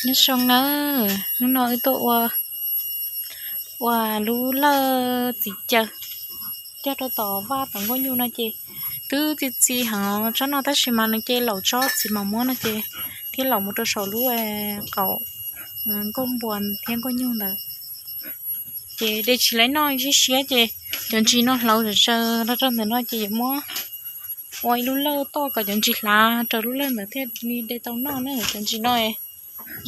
Nyob zoo nawb, hnub no wb tuaj ua, ua lub lawj txiv caw cog rau tom vaj tom nkuaj nyuj no ces twb txi txi heev tsob no tab sis mas nws ces laum tsob txiv mos muab no ces thiaj laum mus rau saum lub qaum nkuaj npua thiab nkuaj nyuj ntawd. Ces de tsis laib noj siab siab ces cov ntsis no hlauv zom zaws los rau ntawm no ces yuav muab ua ib lub lawj toj kom cov ntsis hlav rau lub lawj ntawd thiaj li de tau noj na. Cov ntsis no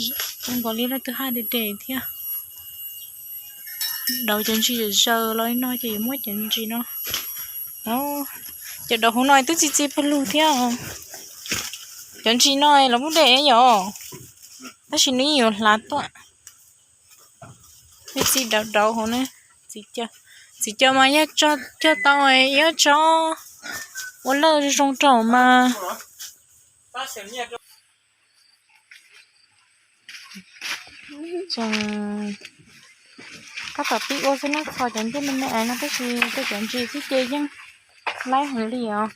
zoo nkaus li leej twg haj de de thiab. Dauv cov ntsis zom zaws los li no ces yuav muab cov ntsis no, cov dauv hauv no twb txi txi pawg lug thiab. Cov ntsis no los muab de yom, tab sis nws yeej yuav hlav tuaj. Txi txi dauv dauv hauv na. Txiv caw mas yog cog tau ib tsob ua lawj zoo rau mas tseem tab tom pib ua xwb na, txhos cov ncej me me no tab sis tej cov ntsis xwb ces yeej laib heev li os.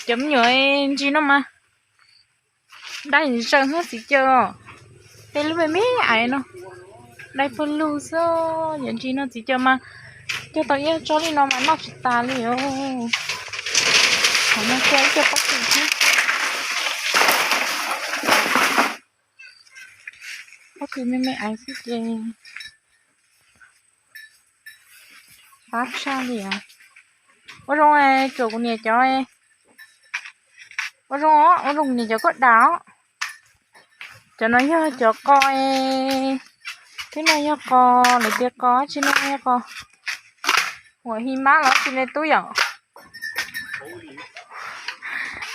Cov me nyuam ntsis no mas dai zaws hwb txiv caw, tej lub me me aiv no dai pawg lug xwb. Cov ntsis no txiv caw mas cog tau ib tsob li no mas noj tsis tas li os. Qhov no cog ib co pob kws thiab, pob kws me me aiv xwb ces fab tshaj li os. Ua zoo tsuam kuv niam cov, ua zoo os, ua zoo kuv niam cov koj dam os. Cov no yog cov qos, twb no yog qos lawv tias qos tsi no yog qos huam hi mab los tsi ne tub yom.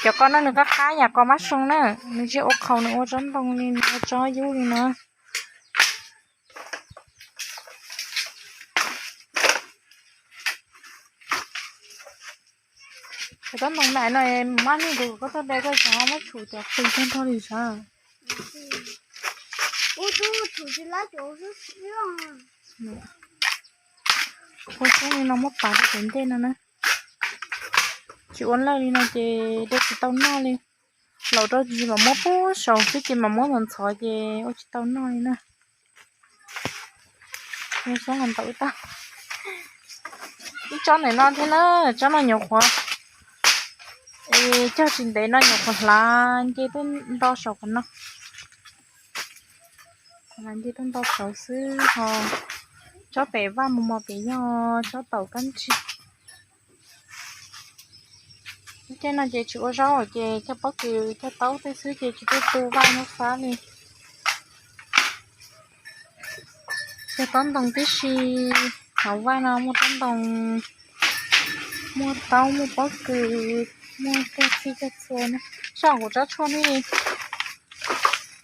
Cov qos no nws qab qab yam qos mab soo na, nws tsis ua qhaus, nws ua tsob ntoo li, nws ua tsob yub li no. Cov tsob ntoo me no mab niag kuv koj tuaj de koj xav muab tshum cov qws tag nrho li sav. Ua xoob li no muab pav rau cov ntej no na. Tsis ua lawj li no ces de tsis tau noj li. Laus rau ntsis mam muab pub saum xwb ces mam muab ntxhov ntxhov ces ua tsis tau noj li na. Ua xoob los ntau ib tag. Ib tsob ntawm no thiab na, tsob no nyuam qhuav, es cog tsis ntev no nyuam qhuav hlav nce tuaj nto saum qhov no. Hlav nce tuaj nto saud xwb ho. Tsob pem vaj mus mos pem yog tsob taum kab ntsig. Lub caij no ces tsis ua zaub ces cog pob kws cog taub tej xwb ces tsis tu tu vaj nyob fab li. Cog taub ntoo tib si, hauv vaj no muaj taub ntoo, muaj taub muaj pob kws, muaj cog txhij cog txhua na. Saib kuv tsob tshuaj ne,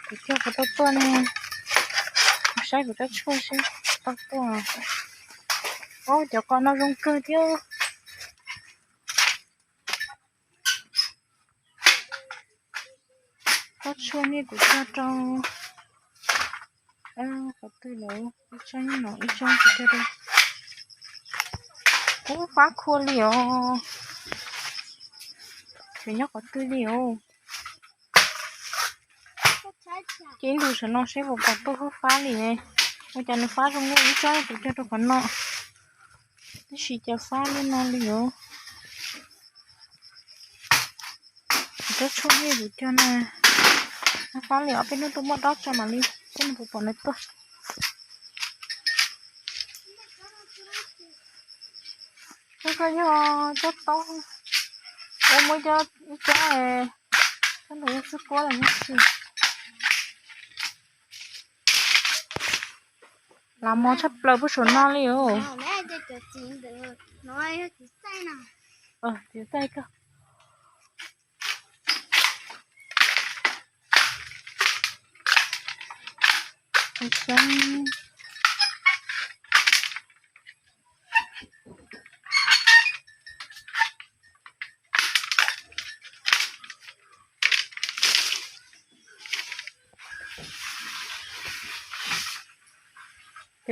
kuv cog puas tau tuaj ne. Kuv saib kuv tsob tshuaj seb tau tuaj. Ob, cov qos no zoo kawg thiab. Tsob tshuaj ne kuv cog rau qhov twg lawm, ib tsob no ib tsob kuv cog rau. Ub, fab khua li os. Tseem nyob qhov twg li os. Ces ib ntus saum no seb puas pom tuaj hub fab li. Ua cas nws fab zoo nkauj ib tsob kuv cog rau qhov no. Tab sis cas fab li no li os. Kuv tsob tshuaj ne kuv cog na, fab li os, peb hnub tuaj muab dob tso mam li seb nws puas pom nws tuaj. Koj yog tsob taub, ua muaj cov ib tsob, tsob ntawd yog xwb kuab los yog tsi. Lav mos tshaj plaws puag saum no li os. Txiv txaij koj.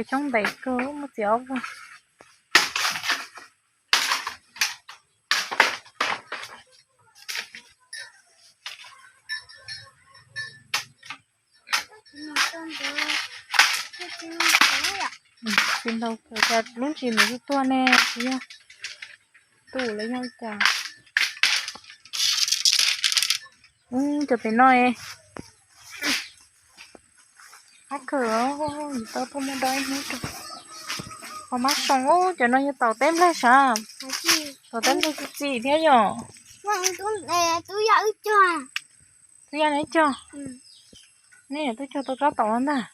Cov xyoob ntev kawg muaj txiv ob vog. Tsis ntaus kawm cas lub ntsis nws tuag tuag ne, tsis yog tu los yog cas. Ub, cov pem no qab kawm, tau tuaj muab dob ib hnub rau. Qhov mab soo, ub, cov no yog taum teb nplej sav. Taum teb nplej txi txi thiab yom. Tub yaj neb cog, nej tub cog tau tsob taum no ntag.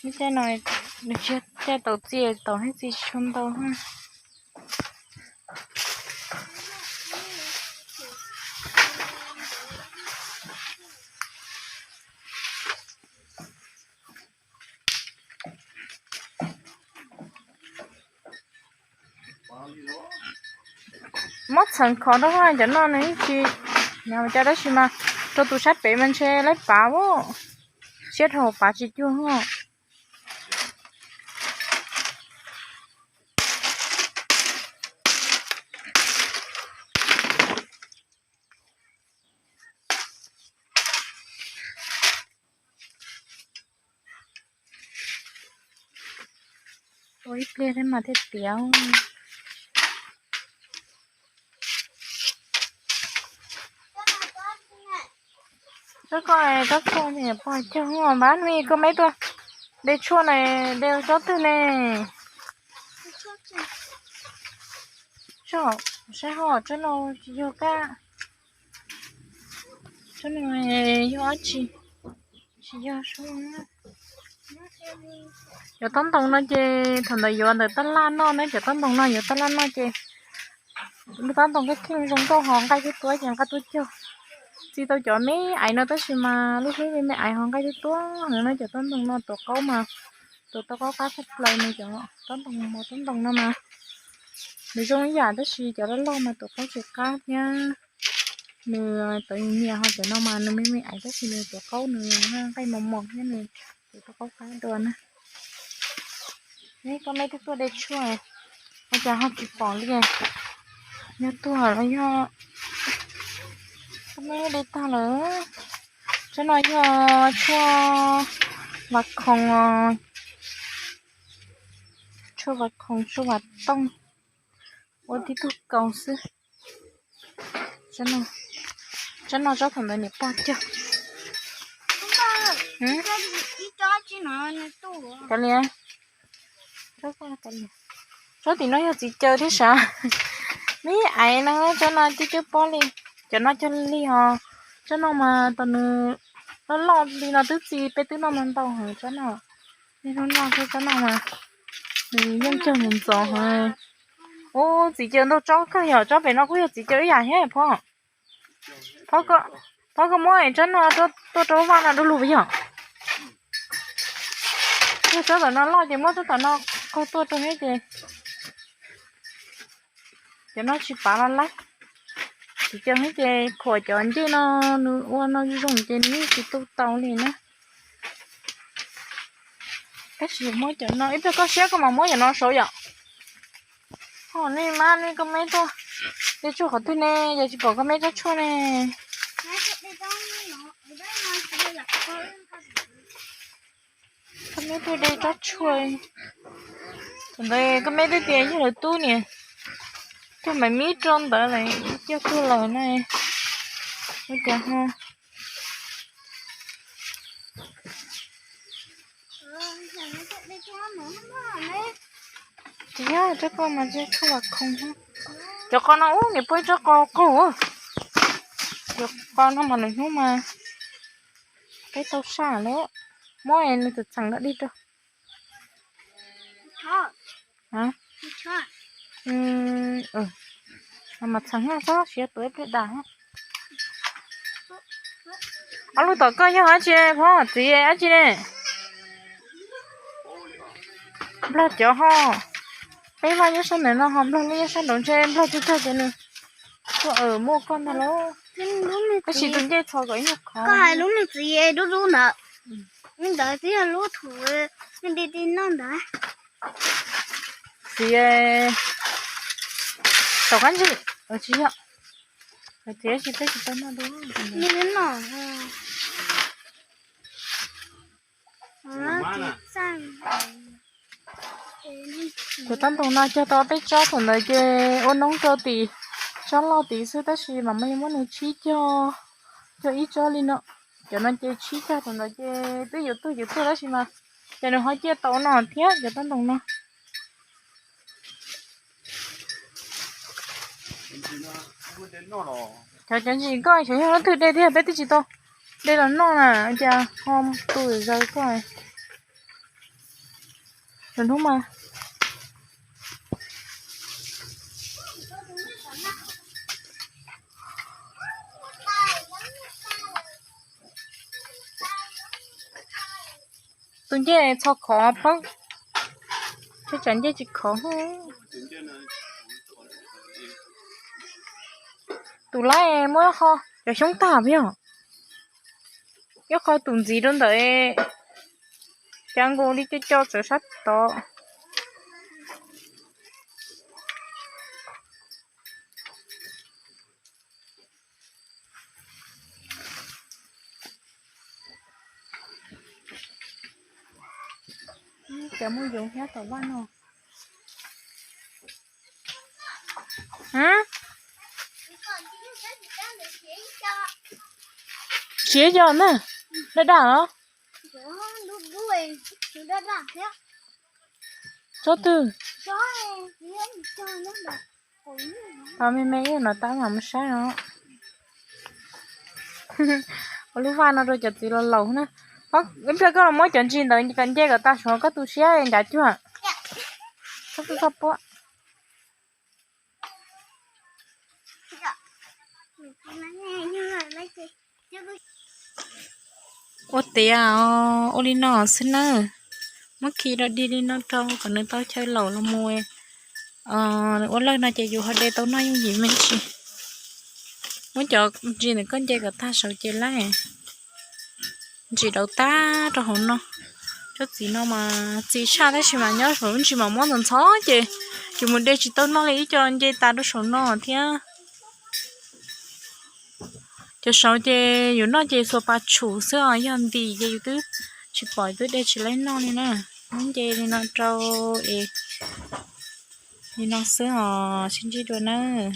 Neb caij no nws tsis caij taum txi, taum nej txi tsis tshua ntau. Muab txheem khov rau cov no nws yeej tsis nyob cas, tab sis mas rau tus sab pem mas ntshe laib pav, siab dhau pav tsis cuag. Ua ib pliag thiab mas thiaj tiav. Tsob ko, tsob tshuaj pog cog, npab me koj me tuaj de tshuaj na, de tsob twg ne? Saib ho, tsob no tsis yog kab, tsob no yog dab tsi? Tsis yog sub. Cov taub ntoos no ces thaum ntawd yuav ntawm tab laj noj na, cov taub ntoos no yuav tab laj noj ces lub taub ntoos kheej kheej zoo nkauj ho nqaij twb tuab ces nqa tuaj cog. Txi tau cov me aiv no tab sis mas lub hlwb me me aiv ho nqaij twb tuab no. Cov taub ntoos no tuav qaub mas tuav tau qaub qab tshaj plaws. Nws cov taub ntoos mos taub ntoos no mas nws zoo ib yam tab sis cov loj loj mas tuav qaub tsis qab thiab. Nws tawv nyias ho cov no mas nws me me aiv tab sis nws tuav qaub nws nqaij mos mos thiab nws tuav tau qaub qab dua na. Neb koj me twb tuaj de tshuaj, ua cas ho tsis pom li? Yog tuag los yog koj me de tag lawm. Tsob no yog tshuaj vas khoom, tshuaj vas khoom, tshuaj vas tooj, ua tib tug kaus xwb. Tsob no tsob thaum ntawd niam pog cog. Kav liam, tsob tim no yog txiv caw thiab sav. Me aiv no tsob no cib cib pob li, cov no cog lig os. Tsob no mas tau nws loj loj li no twb txi, peb twb noj ntau heev tsob no. Nej hnub noj xwb tsob no mas nws yeej cog ntxov ntxov heev. Ub, txiv caw ntau tsob kawg yom, tsob pem no kuj yog txiv caw ib yam thiab phob. Phob, koj muab tsob no tuaj rau vaj no du lug yom. Yog tsob tom no loj ces muab tsob tom no qaug tuaj rau thiab ces cov no tsis pav los lawm. Txiv caw thiab ces khuam cov ncej no nws ua no zoo ces nws yeej tsis tu tau li na. Tab sis muab cov no ib pliag koj siab koj mam muab cov no saud yom. Ho nej mab nej koj me tuaj de tshuaj qhov twg ne, yog tsis pom koj me tsob tshuaj ne. Koj me tuaj de tsob tshuaj. Thaum ntawd koj me twb tias yog lawv tub niam cog maim mib rau ntawd lawm, cog tuag lawm na. Ua cas ho tsis yog tsob ko mas tsis tshuaj vas khoom. Cov qos no ub niam pog ib tsob qos qaug. Cov qos no mas lwm hnub mas peb tau saj lawm. Muab nws txheem txheem los dig rau. Mas txheem txhob siav tuav ib pliag das. Ob lub tom koj yog dab tsi phob, txiv dab tsi ne? Nplog cov ho. Peb vaj nyob sab ntawm no ho nplog lub nyob sab nraud ntshe nplog tug tag ces nws tuaj muaj koj ntag lauj. Tab sis tus ncej txhos kom ib nyuag khov. Koj hais lub me txiv dub dub ntawd, ntawd twb yog lub thaum me di di noj ntawd. Txiv tom qab ntsis, tsis yog, txiv tsis peb tsis tau noj dua. Cov taub ntoos no cog tau peb tsob thaum ntawd ces ua noob rau tim tsob loj tid xwb, tab sis mam li muab nws tsib cog, cog ib tsob li no. Cov no ces tsib cog thaum ntawd ces twb yuav tuag yuav tuag tab sis mas ces nws ho ciaj tau no thiab cov taub ntoos no. Cov, cov ntsis koj xyov yog leej twg de thiab peb twb tsis tau de los noj na, cas ho tu zaws koj. Lwm hnub mas tus ncej txho khov pab, tsam ncej tsis khov. Tus laib muab qho cov xyoob tag yog ib qho tus ntxiv rau ntawm, cav nkaus li co co txawv sab tod. Cov muaj yoov thiab tom vaj no. Siav yog na, daj daj os. Tsob twg? Pab me me ib no tab mam mus saib no. Ua lub vaj no rau cov txiv los laus na. Ib pliag koj los muab cov ntsis ntawd kom nce kom tag saud koj tu siab ncav cuag. Txhob puab. Ua tiav, ua li no xwb nawb. Muab khi rau dig li no rau kom nws tau chaw laus los mus. Nws ua lawj no ces yus ho de tau noj yooj yim me ntsis. Muab cov ntsis ntawm koj nce kom tag saud ces laij. Ntsis daus tag rau hauv no. Tsob txiv no mas txiv tshaj tab sis mas nyob saum lub ntsis mas muab ntxhov ntxhov ces yus mus de tsis tau noj li ib co nce tas rau saum no thiab. Cov saud ces yus noj ces xuas pas tshum xwb os, yog ntim ces yus twb tsis pom, yus twb de tsis laib noj li na. Muab nce li no rau es li no xwb os, sib ntsib dua nawb.